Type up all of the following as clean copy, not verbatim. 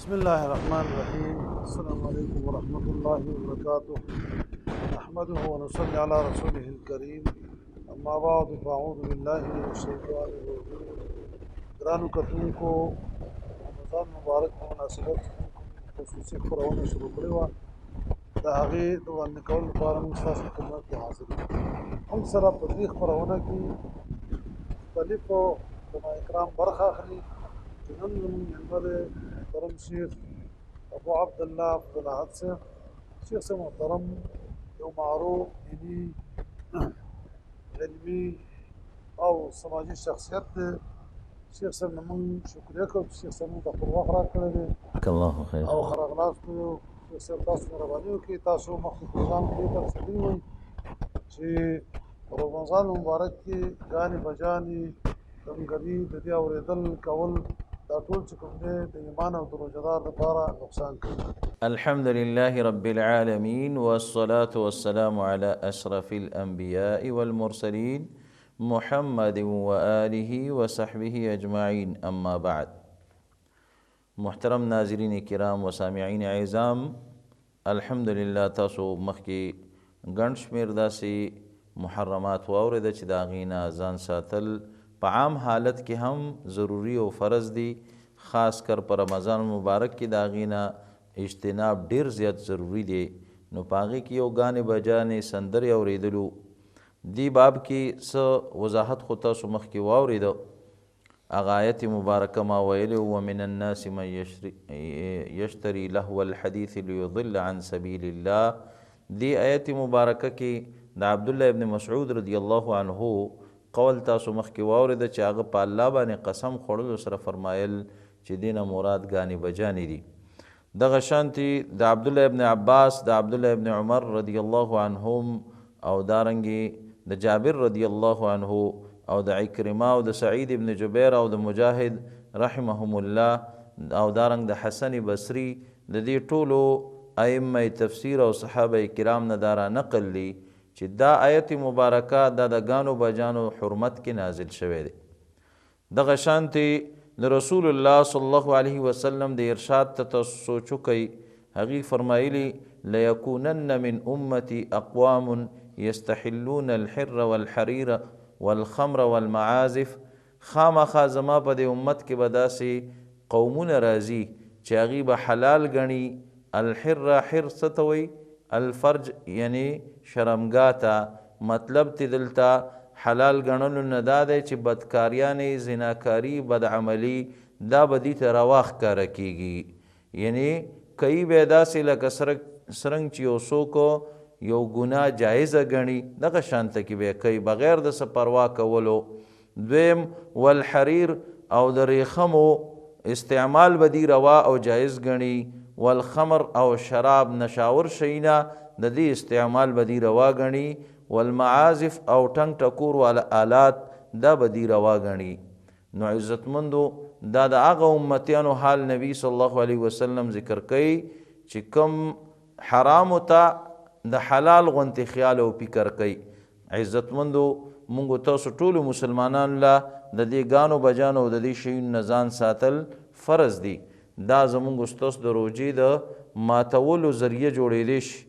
بسم الله الرحمن الرحيم. السلام عليكم ورحمة الله وبركاته. نحمده ونصلي على رسوله الكريم. أما بعد، فأعوذ بالله من الشيطان الرجيم. ګرانو کتونکو، رمضان مبارک په مناسبت خصوصي خپرونه شروع کړې وه. د هغې د وړاندې کولو لپاره موږ ستاسو په خدمت کې حاضر یو. موږ سره په دې خپرونه کې مختلفو علماء کرام برخه اخلي، چې نن زموږ مېلمه دی محترم شیخ ابو عبدالله عبدالاحد صاحب. شیخ صاحب محترم یو معروف دیني، علمي او سماجي شخصیت دی. شیخ صاحب نه موږ شکریه کوو چې شیخ صاحب موږ ته خپل وخت راکړی دی. الله خیر او ښه راغلاست ویو. شیخ صاحب، تاسو مهرباني وکړئ، تاسو مخکې پروګرام کې ته رسېدلي وئ چې رمضان مبارک کې ګانې بجانې دمګري د دې اورېدل کول دا ټول چې کوم دی د ایمان او د روژهدار لپاره نقصان کوي. الحمد لله رب العالمين، والصلاة والسلام على أشرف الأنبياء والمرسلين محمد وآله وصحبه أجمعين. أما بعد، محترم ناظرین کرام و سامعین عظام، الحمدلله تاسو مخکې ګڼ شمېر داسې محرمات واورېده چې د هغې نه ځان ساتل په عام حالت کې هم ضروري او فرض دي، خاص کر په رمضان مبارک کې د هغې نه اجتناب ډېر زیات ضروري دی. نو په هغې کې یو ګانې بجانې سندرې اورېدلو دی باب کې څه وضاحت خو تاسو مخکې واورېده. هغه آیت مبارکه ما ویلی، ومن الناس من یشتری لهو الحدیث لیضل عن سبیل الله. دی آیت مبارکه کې د عبدالله ابن مسعود رضی الله عنه قول تاسو مخکې واورېده چې هغه په الله باندې قسم خوړلو سره فرمایل چې دې نه مراد ګانې بجانې دي. دغه شانتي د عبدالله ابن عباس، د عبدالله ابن عمر رضی الله عنهم، او دارنګې د جابر رضی الله عنه، او د عکرمه، او د سعید ابن جبیر، او د مجاهد رحمهم الله، او دارنګ د حسن بصري، د دې ټولو ائمه تفسیر او صحابه کرام نه دا را نقل دي چې دا آیت مبارکه دا د ګانو بجانو حرمت کې نازل شوی دی. دغه شانتي د رسول الله صلی الله علیه وسلم د ارشاد ته تاسو سوچ وکئ. هغې فرمایلي، لیکونن من امتي اقوام یستحلون الحر والحریر والخمر والمعازف. خامخا زما په دې امت کې به داسې قومونه راځي چې هغوی به حلال ګڼي الحر. حر څه ته وایي؟ الفرج، یعنی شرمګاه ته. مطلب تې دلته حلال ګڼلو نه دا دی چې بدکاریانې، زناکاري، بدعملي دا به دوی ته روا ښکاره کېږي. یعنی کوي به داسې لکه څرنګه چې یو څوک یو ګناه جایزه ګڼي، دغه شانته کې به یې کوي بغیر د څه پروا کولو. دویم والحریر، او د ریخمو استعمال به دی روا او جایز ګڼي. والخمر او شراب، نشاور شیونه د دې استعمال به دی روا ګڼي. والمعازف او ټنګ ټکور والا آلات دا به دی روا ګڼي. نو عزتمندو، دا د هغه امتیانو حال نبی صلی الله علیه وسلم ذکر کوي چې کوم حرامو ته د حلال غونتې خیال او فکر کوي. عزتمندو، موږ تاسو ټولو مسلمانانو له د دې ګانو بجانو او د دې شیونو نه ځان ساتل فرض دي. دا زموږ ستاسو د روژې د ماتولو ذریعه جوړېدی شي،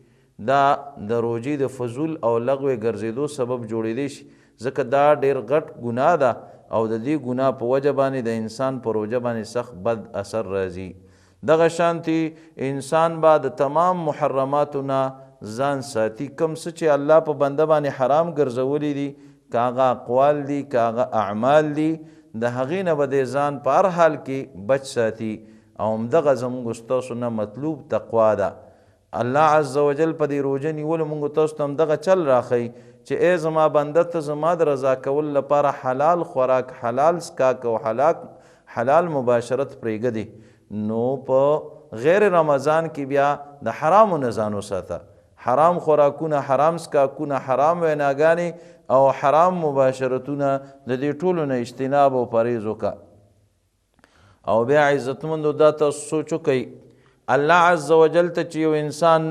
دا د روژې د فضول او لغوې ګرځېدو سبب جوړېدی شي، ځکه دا ډېر غټ ګناه ده او د دې ګناه په وجه باندې د انسان په روژه باندې سخت بد اثر راځي. دغه شانتي انسان به د تمام محرماتو نه ځان ساتي، کوم څه چې الله په بنده باندې حرام ګرځولي دي، که هغه اقوال دي که هغه اعمال دي، د هغې نه به دی ځان په هر حال کې بچ ساتي. او همدغه زموږ ستاسو نه مطلوب تقوا ده. الله عز وجل په دې روژه نیولو موږ تاسو ته همدغه چل راښیي چې ای زما بنده، ته زما د رضا کولو لپاره حلال خوراک، حلال څکاک او حلال مباشرت پرېږدې، نو په غیر رمضان کې بیا د حرامو نه ځان وساته. حرام خوراکونه، حرام څکاکونه، حرام ویناګانې او حرام مباشرتونه د دې ټولو نه اجتناب او پرهیز وکړه. او بیا عزتمندو، دا تاسو سوچ وکئ، الله عز وجل ته چې یو انسان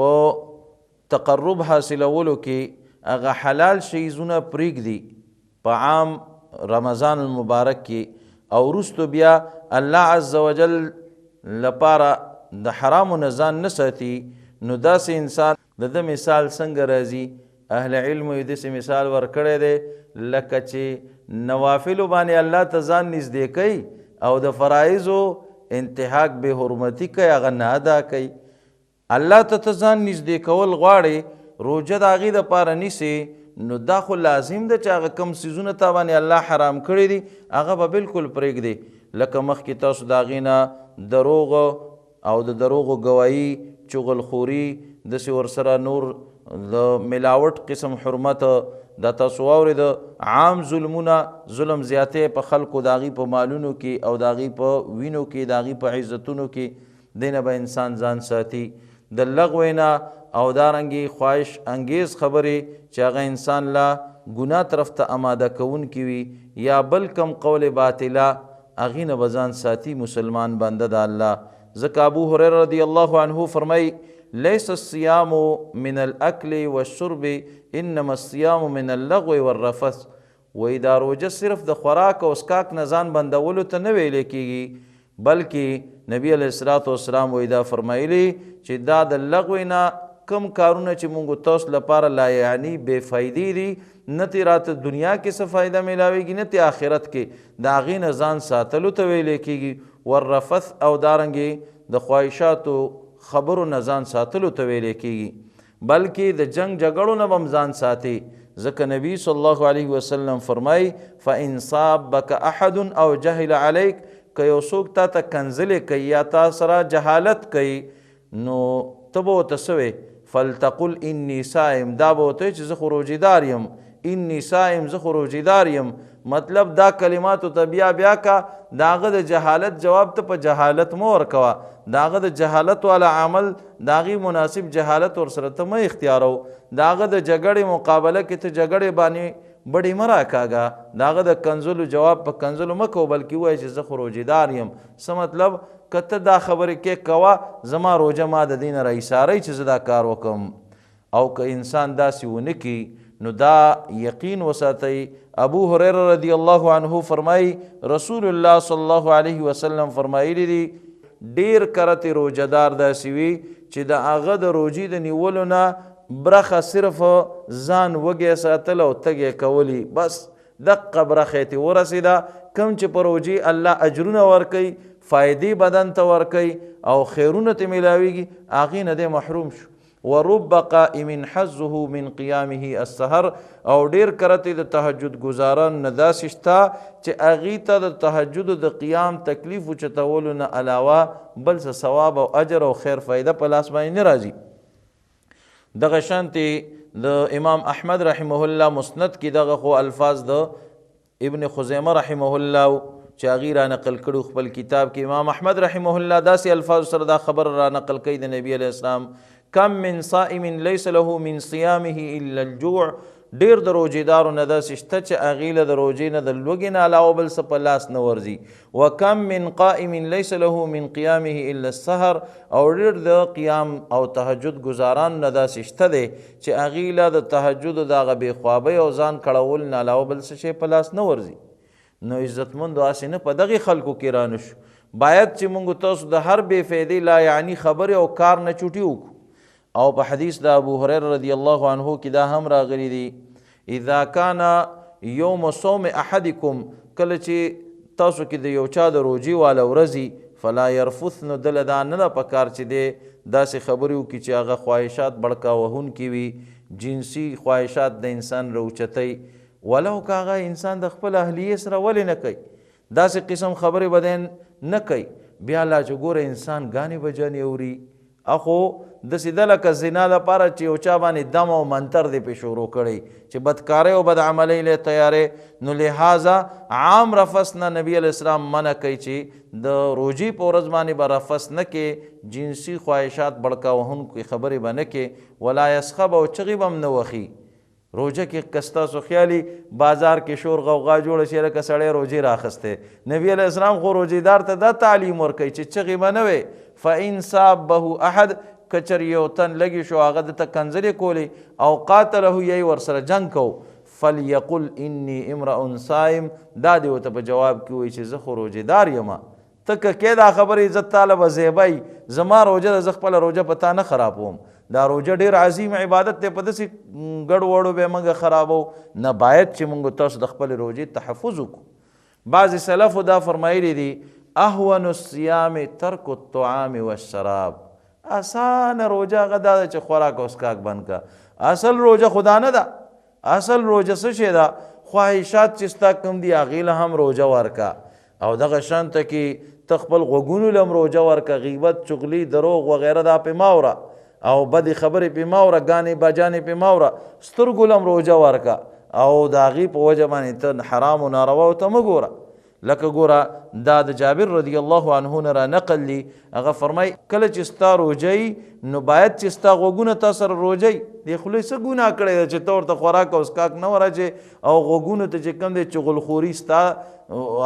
په تقرب حاصلولو کې هغه حلال شیزونه پرېږدي په عام رمضان المبارک کې، او وروستو بیا الله عز وجل لپاره د حرامو نه ځان نه ساتي، نو داسې انسان د ده مثال څنګه راځي؟ اهل علم یې داسې مثال ورکړی دی لکه چې نوافلو باندې الله ته ځان نږدې کوي او د فرایضو انتهاک بې حرمتي کوي، هغه نه ادا کوي. الله ته ته ځان نږدې کول غواړې، روژه د هغې دپاره نیسې، نو دا خو لازم ده چې هغه کم څیزونه تا باندې الله حرام کړي دي هغه به بالکل پرېږدې. لکه مخکې تاسو د هغې نه دروغ او د دروغو ګواهي، چغلخوري، داسې ورسره نور د ملاوټ قسم حرمت دا تاسو واورېده. عام ظلمونه، ظلم زیاتی په خلکو، د هغې په مالونو کې او د هغې په وینو کې، د هغې په عزتونو کې، دې نه به انسان ځان ساتي. د لغوې نه او دارنګې خواهش انګیز خبرې چې هغه انسان لا ګناه طرف ته اماده کوونکي وي، یا بل کم قول باطله، هغې نه به ځان ساتي مسلمان بنده د الله. ځکه ابو هریره رضی الله عنه فرمایي ليس الصيام من الأكل والشرب انما الصيام من اللغو والرفث. وایي دا روژه صرف د خوراک او څښاک نه ځان بندولو ته نه ویلی کېږي، بلکې نبی علیه الصلاة والسلام وایي دا فرمایلی چې دا د لغوې نه کم کارونه چې مونږ تاسو لپاره لا یعنی بې فایدې دي، نه تې راته دنیا کې څه فایده میلاویږي نه تې آخرت کې، د هغې نه ځان ساتلو ته ویلی کېږي. والرفث او دارنګې د خواهشاتو خبرو نه ځان ساتلو ته ویلی کېږي، بلکې د جنگ جګړو نه به هم ځان ساتي. ځکه نبی صلی الله علیه وسلم فرمایي فإن صابک احد او جهل علیک، که یو څوک تا ته کنځلې کوي یا تا سره جهالت کوي نو ته به ورته څه وې؟ فلتقل انی صائم، دا به ورته وایې چې زه خو روژېدار یم، انی صائم، زه خو روژېدار یم. مطلب دا کلماتو ته بیا بیا کا، د هغه د جهالت جواب ته په جهالت مه ورکوه، د هغه د جهالت والا عمل د هغې مناسب جهالت ورسره ته مه اختیارو، د هغه د جګړې مقابله کې ته جګړې باندې بډې مه راکاږه، د هغه د کنځلو جواب په کنځلو مه کوه، بلکې ووایه چې زه خو روژېدار یم. څه مطلب؟ که ته دا خبرې کې کوه زما روژه ما د دې نه راایساروي چې زه دا کار وکړم. او که انسان داسې ونه کړي نو دا یقین وساتئ. ابو هریره رضی الله عنه فرمایي رسول الله صلی الله علیه وسلم فرمایلی دي ډیر کرتې روژهدار داسې وي چې د هغه د روژې د نیولو نه برخه صرف ځان وږی ساتل او تږی کولی، بس دقه برخه یې ترې ورسېده. کوم چې په روژې الله اجرونه ورکوي، فایدې بدن ته ورکوي او خیرونه ترې میلاویږي، هغې نه دی محروم شو. ورب قائم حظه من قیامه السحر، او ډیر کرتې د تهجد ګزاران نه داسې شته چې هغې ته د تهجد د قیام تکلیف اوچتولو نه علاوه بل څه ثواب او اجر او خیر فایده په لاس باندې نه راځي. دغه شانتې د امام احمد رحمه الله مسند کې دغه خو الفاظ د ابن خزیمه رحمه الله چې هغې را نقل کړو خپل کتاب کې. امام احمد رحمه الله داسې الفاظ سره دا خبره را نقل کوي د نبی علیه السلام کم من صائم لیس له من صیامه الا الجوع، ډیر د روژېدارو نه داسې شته چې هغې له د روژې نه د لوږې نه علاوه بل څه په لاس نه ورځي. وکم من قائم لیس له من قیامه الا السهر، او ډیر د قیام او تهجد ګزاران نه داسې شته دی چې هغې له د تهجد د هغه بې خوابۍ او ځان کړول نه علاوه بل څه شی په لاس نه ورځي. نو عزتمندو هسې نه په دغې خلکو کې رانه شو. باید چې موږ تاسو د هر بې فایدې لا یعنی خبرې او کار نه چوټي وکړو. او په حدیث د ابو هریره رضی الله عنه کې دا هم راغلی دی اذا کان یوم صوم احدکم، کله چې تاسو کې د یو چا د روژې واله ورځي فلا یرفث، نو دله دا نه ده پکار چې دی داسې خبرې وکړي چې هغه خواهشات بړکا وهونکي وي، جنسي خواهشات د انسان راوچتوي، ولو که هغه انسان د خپل اهلیې سره ولې نه کوي، داسې قسم خبرې به دی نه کوي. بیا لا چې ګوره انسان ګانې بجانې اوري، اخو داسې ده لکه زنا لپاره چې یو چا باندې دم او منتر دې پې شروع کړی چې بدکارۍ او بدعملۍ له تیارې. نو لهذا عام رفس نه نبی علیه السلام منع کوي چې د روژې په ورځ باندې به رفس نه کې، جنسي خواهشات بړکا وهونکې خبرې به نه کې، ولا یسخب او چغې به هم نه وخي. روژه کې که ستاسو خیالي بازار کې شور غوغا جوړه شي لکه سړی روژې راخستی، نبی علیه السلام خو روژېدار ته دا تعلیم ورکوي چې چغې به نه وې. فإن صابه احد، که چېرې یو تن لګي شو هغه ده ته کنځلې کولې او قاتله یې ورسره جنګ کو، فلیقل انی امرأ صائم، دا دې ورته په جواب کې ووایي چې زه خو روژېدار یم، ته که کې دا خبرې عزت تعالی به زیبای، زما روژه ده، زه خپله روژه په تا نه خرابوم. دا روژه ډېر عظیم عبادت دی، په داسې ګډ وډو به موږ خرابو نه. باید چې موږ تاسو د خپلې روژې تحفظ وکړو. بعضې سلفو دا فرمایلي دي، اهون الصیام ترک الطعام والشراب. اسانه روژه هغه دا ده چې خوراک او څښاک بند کړه. اصل روژه خو دا نه ده. اصل روژه څه شی ده؟ خواهشات چې ستا کوم دي هغې له هم روژه ورکړه، او دغه شان ته کې ته خپل غوږونو له هم روژه ورکړه. غیبت، چغلي، دروغ وغیره دا پې مه اوره، او بدې خبرې پې مه اوره، ګانې بجانې پې مه اوره. سترګو له هم روژه ورکړه، او د هغې په وجه باندې ته حرام و نارواو ته مه ګوره. لکه ګوره دا د جابر رضی الله عنه نه را نقل دي، هغه فرمایي کله چې ستا روژه وي نو باید چې ستا غوږونه تا سره روژه وي. دې خولې څه ګناه کړې ده چې ته ورته خوراک او څښاک نه وراچې، او غوږونو ته چې کوم دی چغلخوري ستا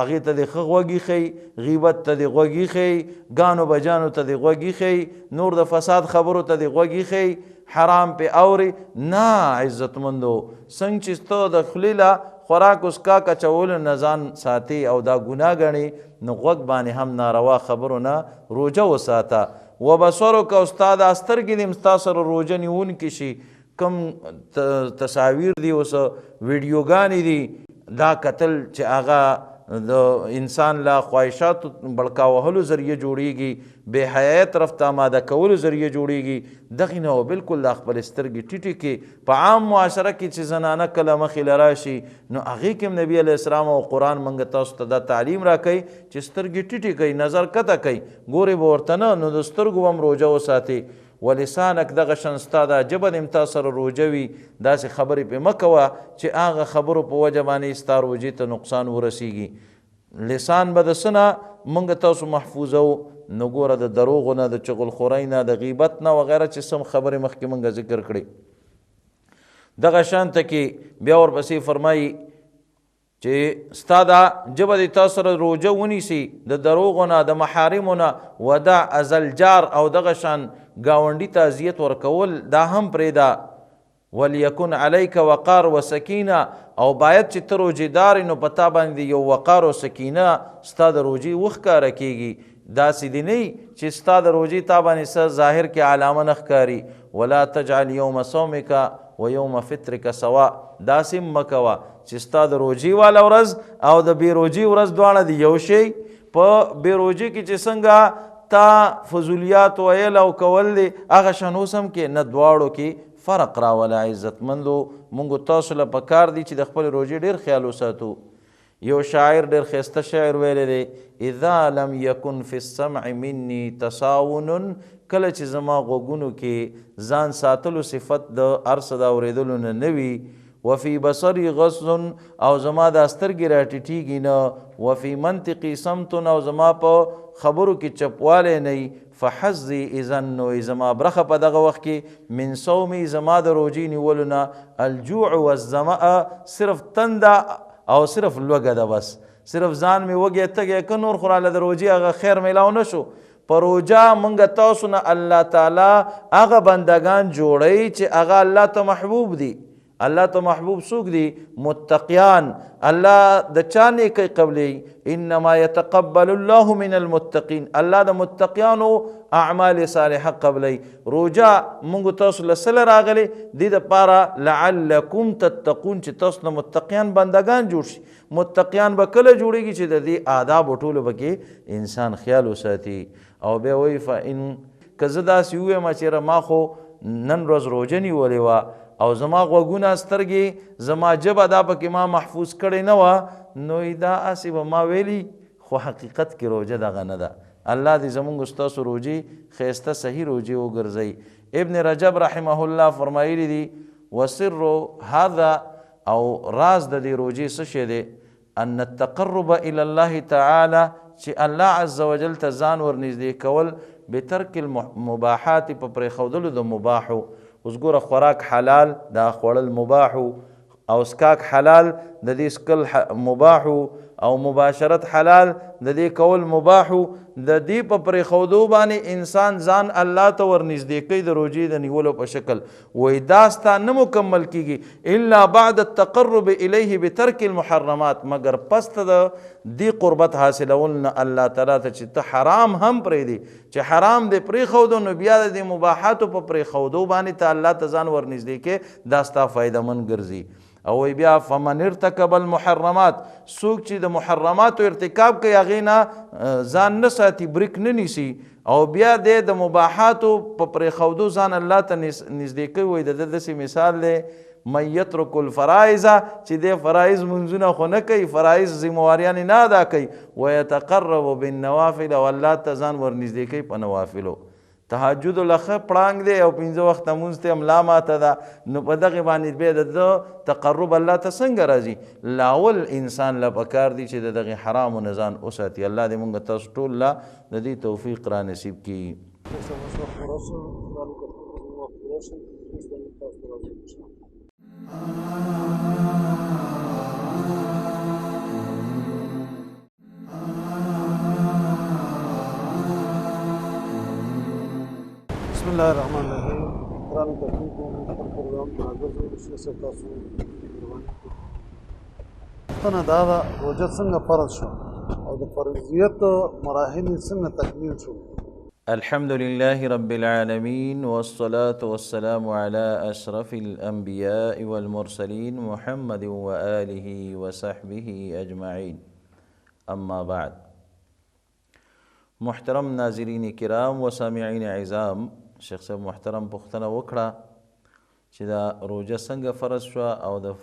هغې ته دې ښه غوږ ایښی، غیبت ته دې غوږ ایښی، ګانو بجانو ته دې غوږ ایښی، نور د فساد خبرو ته دې غوږ ایښی، حرام پې اورې. نه عزتمندو، څنګه چې ته د خولې له خوراک او څښاک اچولو نه ځان ساتې او دا ګناه ګڼې، نو غوږ باندې هم ناروا خبرو نه روژه وساته. وبصرک، او ستا دا سترګې دې هم ستا سره روژه نیونکې شي. کوم تصاویر دي اوس ویډیوګانې دي، دا کتل چې هغه د انسان له خواهشاتو بړکا وهلو ذریعه جوړیږي، بې حیایۍ طرف ته آماده کولو ذریعه جوړیږي، دغې نه بالکل دا خپلې سترګې ټیټې کړې. په عام معاشره کې چې زنانه کله مخې له راشي نو هغې کې هم نبي علیه السلام او قرآن موږ تاسو ته دا تعلیم راکوي چې سترګې ټیټې کړئ، نظر کته کړئ، ګورې به ورته نه، نو د سترګو به هم روژه وساتې. ولسانک، دغه شان ستا دا ژبه دې هم تا سره روژه وي، داسې خبرې پې مه کوه چې هغه خبرو په وجه باندې ستا روژې ته نقصان ورسیږي. لسان به د څه نه موږ تاسو محفوظو؟ نو ګوره د دروغو نه، د چغلخورۍ نه، د غیبت نه وغیره چې سم خبرې مخکې موږ ذکر کړې. دغه شان ته کې بیا ورپسې فرمایي چې ستا دا ژبه دې تا سره روژه ونیسي د دروغو نه، د محارمو نه، ودع ازل جار، او دغه شان ګاونډي ته اذیت ورکول دا هم پرېږده. ولیکن علیک وقار وسکینه، او باید چې ته روژېدار یې نو په تا باندې یو وقار او سکینه ستا د روژې وښکاره کېږي. داسې دې نه چې ستا د روژې تا باندې څه ظاهر کې علامه نه ښکاري. ولا تجعل یوم صومک و یوم فطرک سوا، داسې مه کوه چې ستا د روژې واله ورځ او د بې روژې ورځ دواړه دې یو شی. په بې روژې کې چې څنګه تا فضولیات ویل او کول دی هغه شان اوس هم کې نه، دواړو کې فرق راوله. عزتمندو، موږ تاسو له پکار دي چې د خپلې روژې ډېر خیال وساتو. یو شاعر ډېر ښایسته شعر ویلی دی، اذا لم یکن فی السمع مني تساون، کله چې زما غوږونو کې ځان ساتلو صفت د هر څه د اورېدلو نه نه وي، وفي بصري غص، او زما دا سترګې راټیټېږي نه، وفي منطقي صمت، او زما په خبرو کې چپوالی نه وي، فحظي اذن، نو زما برخه په دغه وخت کې من صومي، زما د روژې نیولو نه، الجوع والظمأ، صرف تنده او صرف لوږه ده، بس صرف ځان مې وږی تږی که، نور خو راله د روژې هغه خیر میلاو نه شو. په روژه موږ تاسو نه الله تعالی هغه بندګان جوړوي چې هغه الله ته محبوب دي. الله ته محبوب څوک دي؟ متقیان. الله د چا نیکۍ قبلوي؟ انما یتقبل الله من المتقین، الله د متقیانو اعمال صالحه قبلوي. روژه موږ تاسو له څه له راغلې؟ دې دپاره لعلکم تتقون، چې تاسو نه متقیان بندګان جوړ شي. متقیان به کله جوړیږي؟ چې د دې آدابو ټولو پکې انسان خیال وساتي. او بیا وایي فإن، که زه داسې ووایم چې یاره ما خو نن ورځ روژه نیولې وه او زما غوږونه، سترګې، زما ژبه دا پکې ما محفوظ کړې نه وه، نو دا هسې به ما ویلي، خو حقیقت کې روژه دغه نه ده. الله دې زموږ ستاسو روژې ښایسته صحیح روژې وګرځوي. ابن رجب رحمه الله فرمایلی دي، وسر هذا، او راز د دې روژې څه شی دی؟ ان التقرب الى الله تعالی، چې الله عز وجل ته ځان ورنږدې کول، بترک المباحات، په پرېښودلو د مباحو. اوس ګوره خوراک حلال دا خوړل مباحو، او څښاک حلال د دې څکل مباح او مباشرت حلال، د دې کول مباح، د دې په پرېښودو باندې انسان ځان الله ته ورنږدې کوي د روژې د نیولو په شکل. وایي دا ستا نه مکمل کیږي الا بعد التقرب الیه بترک المحرمات، مګر پس ته د دې قربت حاصلول نه الله تعالی ته چې ته حرام هم پرېږدې، چې حرام دې پرېښودو نو بیا د دې مباحاتو په پرېښودو باندې ته الله ته ځان ورنږدې کې، دا ستا فایدهمند ګرځي. او وایي بیا فمن ارتکب المحرمات، څوک چې د محرماتو ارتکاب کوي هغې نه ځان نه ساتي، بریک نه نیسي، او بیا دی د مباحاتو په پرېښودو ځان الله ته نږدې کوي، وایي د ده داسې مثال دی من یترک الفرائض، چې دی فرائض منځونه خو نه کوي، فرائض ذمهواریانې نه ادا کوي، ویتقرب بالنوافل، او الله ته ځان ورنږدې کوي په نوافلو. تهجد له ښه پړانګ دی او پنځه وخته مونځ ته هم لا ماته ده، نو په دغې باندې بیا د ده تقرب الله ته څنګه راځي؟ لاول انسان له پکار دی چې د دغې حرامو نه ځان وساتي. الله دې مونږ تاسو ټول له د دې توفیق را نصیب کړي. بسم الله الرحمن الرحیم. ګرانو کتونکو، موږ خپل پروګرام ته راګرځو. شیخ صاحب تاسو مهرباني وکړئ. پوښتنه دا ده، روژه څنګه فرض شوه او د فرضیت مراحل یې څنګه تکمیل شو؟ الحمد لله رب العالمين، والصلاة والسلام على أشرف الأنبياء والمرسلين محمد وآله وصحبه أجمعين، أما بعد. محترم ناظرین کرام و سامعین عظام، شیخ صاحب محترم پوښتنه وکړه چې دا روژه څنګه فرض شوه او د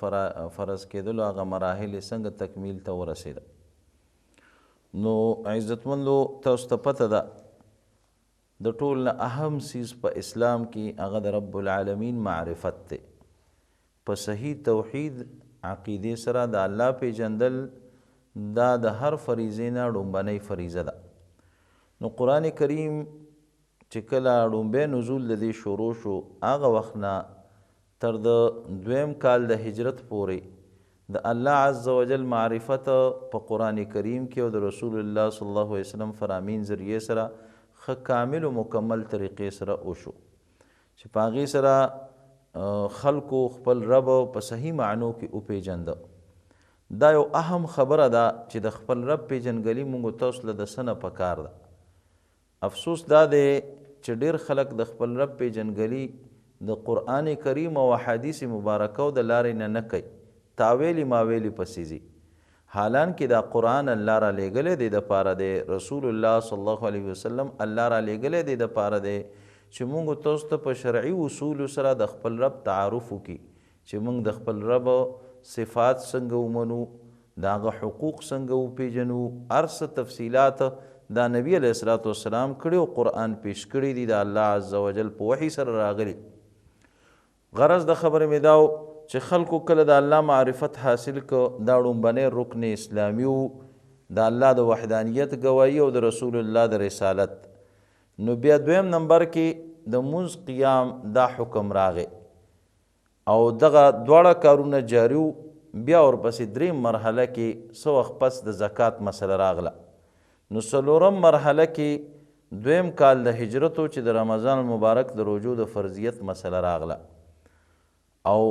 فرض کېدلو هغه مراحل یې څنګه تکمیل ته ورسېده. نو عزتمندو، تاسو ته پته ده د ټول نه اهم څیز په اسلام کې هغه د رب العالمین معرفت دی. په صحیح توحید عقیدې سره د الله پیژندل دا د هر فریضې نه ړومبنۍ فریضه ده. نو قرآن کریم چې کله ړومبی نزول د دې شروع شو، هغه وخت نه تر د دویم کال د هجرت پورې د الله عز وجل معرفت په قرآن کریم کې او د رسول الله صلی الله علیه وسلم فرامین ذریعې سره ښه کامل و مکمل طریقې سره وشو، چې په هغې سره خلکو خپل رب په صحیح معنو کې وپېژنده. دا یو اهم خبره ده چې د خپل رب پېژندګلي موږ تاسو له د څه نه پکار ده. افسوس دا دی چې ډېر خلک د خپل رب پېژندګلي د قرآن کریم او احادیث مبارکو د لارې نه نه کوي، تاویلي ماویلي پسې ځي. حالانکه دا قرآن الله را لېږلی دی دپاره دی، رسول الله صلی الله علیه وسلم الله را لېږلی دی دپاره دی چې موږ تاسو ته په شرعي اصولو سره د خپل رب تعارف وکړي، چې موږ د خپل رب صفات څنګه ومنو، د هغه حقوق څنګه وپېژنو، هر څه تفصیلات دا نبی علیه الصلاة والسلام کړي او قرآن پیش کړي دي، د الله عز وجل په وحي سره راغلي. غرض د خبرې مې دا و چې خلکو کله د الله معرفت حاصل که، دا ړومبنی رکن اسلامي و، د الله د وحدانیت ګواهي او د رسول الله د رسالت. نو بیا دویم نمبر کې د مونځ قیام دا حکم راغی او دغه دواړه کارونه جاري وو. بیا ورپسې دریم مرحله کې څه وخت پس د زکات مسله راغله. نو څلورم مرحله کې دویم کال د هجرت و چې د رمضان المبارک د روژو د فرضیت مسله راغله، او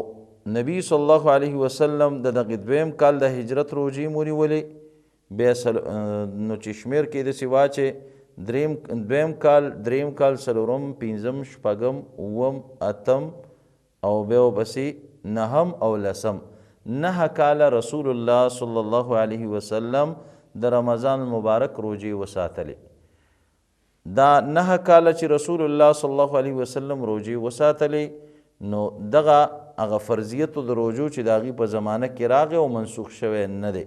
نبی صلی الله علیه وسلم د دغې دویم کال د هجرت روژې مو نیولې. بیا نو چې شمېر کې داسې واچې دویم کال، دریم کال، څلورم، پنځم، شپږم، اووم، اتم او بیا ورپسې نهم او لسم، 9 کاله رسول الله صلی الله علیه وسلم د رمضان المبارک روژې وساتلې. دا 9 کاله چې رسول الله صلی الله علیه وسلم روژې وساتلې، نو دغه هغه فرضیت د روژو چې د هغې په زمانه کې راغی او منسوخ شوی نه دی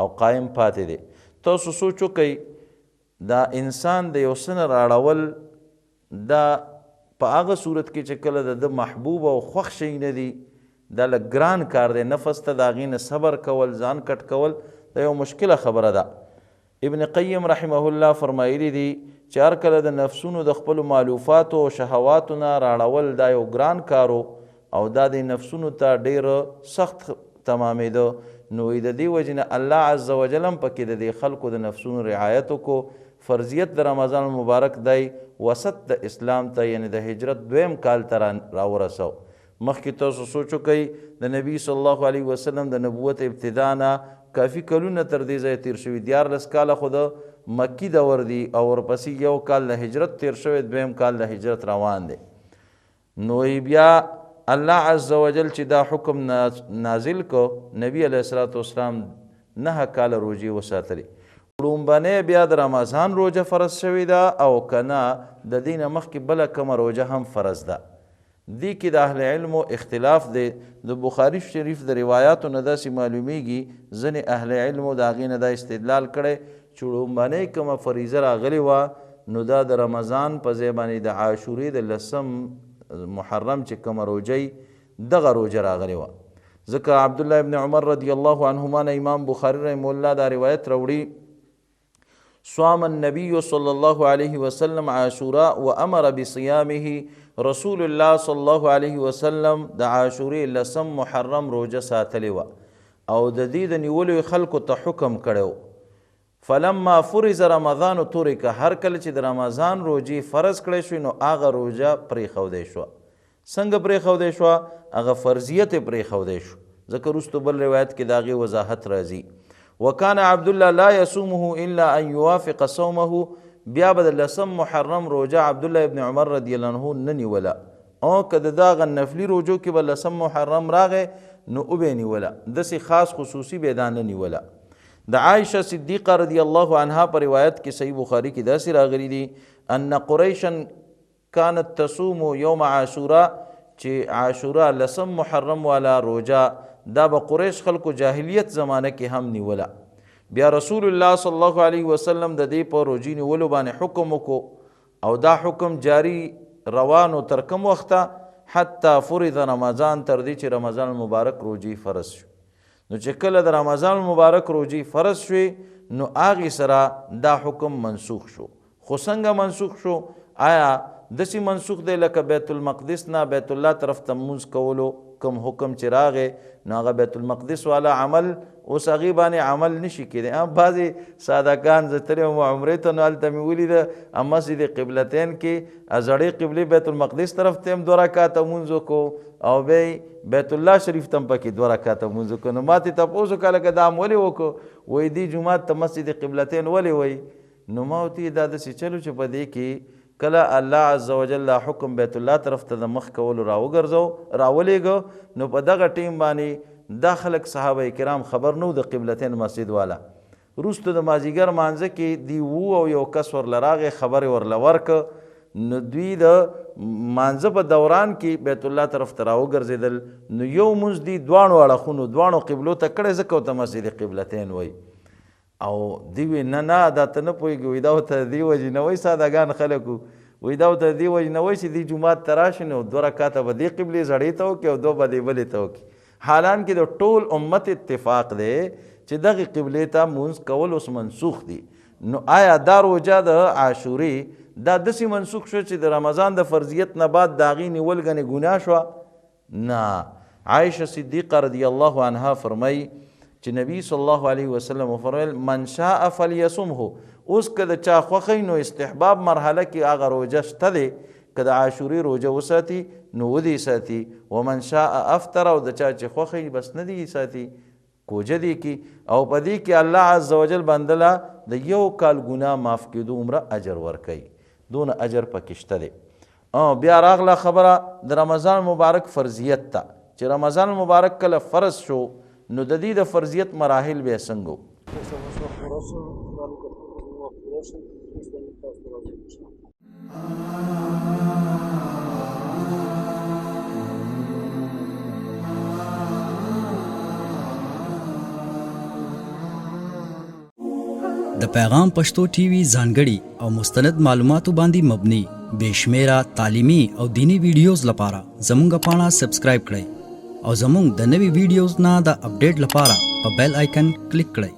او قایم پاتې دی. تاسو سوچ وکئ، دا انسان د یو څه نه راړول دا په هغه صورت کې چې کله د ده محبوب او خوښ شی نه دي، دا لږ ګران کار دی. نفس ته د هغې نه صبر کول، ځان کټ کول، دا یو مشکله خبره ده. ابن قیم رحمه الله فرمایلی دی چې هر کله د نفسونو د خپلو مالوفاتو او شهواتو نه راړول دا یو ګران کار و او دا د نفسونو ته ډېر سخت تمامېده. نو وایي د دې وجې نه الله عز وجل هم پکې د دې خلکو د نفسونو رعایت وکړو. فرضیت د رمضان المبارک دی وسط د اسلام ته، یعنې د هجرت دویم کال ته راورسو. مخکې تاسو سوچ وکړئ، د نبی صلی الله علیه وسلم د نبوت ابتدا نه کافي کلونه تر دې ځایه تېر شوي، 13 کاله خو د مکي دور دي او ورپسې یو کال د هجرت تېر شوی، دویم کال د هجرت روان دی. نو بیا الله عز وجل چې دا حکم نازل کو، نبی علیه الصلاة والسلام 9 کاله روژې وساتلې. ړومبنی بیا د رمضان روژه فرض شوې ده او که نه د دې نه مخکې بله کومه روژه هم فرض ده؟ دې کې د اهل علمو اختلاف دی. د بخاري شریف د روایاتو نه داسې معلومیږي ځینې اهل علمو د هغې نه دا استدلال کړی چې ړومبنۍ کومه فریضه راغلې وه نو دا د رمضان په ځای باندې د عاشورې د لسم محرم چې کومه روژه دغه روژه راغلې وه. ځکه عبدالله ابن عمر رضی الله عنهما نه امام بخاري رحمه الله دا روایت راوړي، صام النبي صلى الله عليه وسلم عاشوراء وأمر بصيامه. رسول الله صلى الله عليه وسلم د عاشورې لسم محرم روژه ساتلې وه او د دې د نیولو خلکو ته حکم کړی و. فلما فرض رمضان ترک، هر کله چې د رمضان روژې فرض کړی شوې نو هغه روژه پرېښودی شوه. څنګه پرېښودی شوه؟ هغه فرضیت یې پرېښودی شو، ځکه وروسته بل روایت کې د هغې وضاحت راځي. وکان عبدالله لا يصومه الا ان يوافق صومه، بیا به د لسم محرم روژه عبدالله ابن عمر رضی الله عنه نه نیوله، او که د دغه نفلي روژو کې به لسم محرم راغی نو وبه یې نیوله، داسې خاص خصوصي به یې دا نه نیوله. د عائشه صدیقه رضی الله عنها په روایت کې صحیح بخاري کې داسې راغلي دي، ان قریشا کانت تصوم یوم عاشورا، چې عاشورا لسم محرم والا روژه دا به قریش خلکو جاهلیت زمانه کې هم نیوله. بیا رسول الله صلی الله علیه وسلم د دې په روژې نیولو باندې حکم وکړو او دا حکم جاری روانو تر کوم وخته؟ حتی فرض رمضان، تر دې چې رمضان المبارک روژې فرض شو. نو چې کله د رمضان المبارک روژې فرض شوې نو هغې سره دا حکم منسوخ شو. خو څنګه منسوخ شو؟ آیا داسې منسوخ دی لکه بیت المقدس نه بیت الله طرف ته مونځ کولو کوم حکم چې راغی نو هغه بیت المقدس والا عمل اوس هغې باندې عمل نشي کېدی؟ بعضې سادهګان زه تللی وم عمرې ته، نو هلته مې ولیده مسجد قبلتین کې زړې قبلې بیت المقدس طرف ته هم 2 رکعته مونځ وکړو او بیا بیت الله شریف ته هم پکې 2 رکعته مونځ وکړو. نو ما ترې تپوس وکړه لکه دا هم ولې وکړو؟ وایي دې جومات ته مسجد قبلتین ولې وایي؟ نو ما ورته ویل دا داسې چلو چې په دې کې کله الله عز وجل دا حکم بیت الله طرف ته د مخ کولو راوګرځو راولېږه، نو په دغه ټیم باندې دا خلک صحابه کرام خبر نه وو د قبلتین مسجد والا. وروسته د مازیګر مانځه کې دی وو او یو کس ورله راغی خبر یې ورله ورکړه، نو دوی د مانځه په دوران کې بیت الله طرف ته راوګرځېدل. نو یو مونځ دی دواړو اړخونو دواړو قبلو ته کړی، ځکه ورته مسجد قبلتین وایي. او دی وی نه نه دا ته نه پوهېږي، وایي دا ورته د دې وجې نه وایي، سادهګان خلک وو، وایي دا ورته د دې وجې نه وایي چې دې جومات ته راشي نو 2 رکعته به دې قبلې زړې ته وکړي او 2 به دې بلې ته وکړي. حالان کې د ټول امت اتفاق دی چې دغې قبلې ته مونځ کول اوس منسوخ دی. نو آیا دا روژه د عاشورې دا داسې منسوخ شو چې د رمضان د فرضیت نه بعد د هغې نیول ګنې ګناه شوه؟ نه. عائشه صدیقه رضی الله عنها فرمایي چې نبی صلی الله علیه وسلم وفرمایل من شاء فلیصمه. اوس که د چا خوښه نو استحباب مرحله کې هغه روژه شته دی، که د عاشورې روژه وساتي نو ودې ساتي، ومن شاء افطر، او د چا چې خوښه وي بس نه دې ساتي، کوجه دې کي. او په دې کې الله عز وجل بندله د یو کال ګناه معاف کېدو عمره اجر ورکوي، دونه اجر پکې شته دی. بیا راغله خبره د رمضان مبارک فرضیت ته، چې رمضان مبارک کله فرض شو نو د دې د فرضیت مراحل بیا څنګه وو؟ د پیغام پښتو ټي وي ځانګړي او مستند معلوماتو باندې مبني بې شمېره تعلیمي او دیني ویډیوز لپاره زموږ پاڼه سبسکرایب کړئ او زموږ د نوي ویډیوز نه د اپډیټ لپاره په بیل آیکن کلیک کړئ.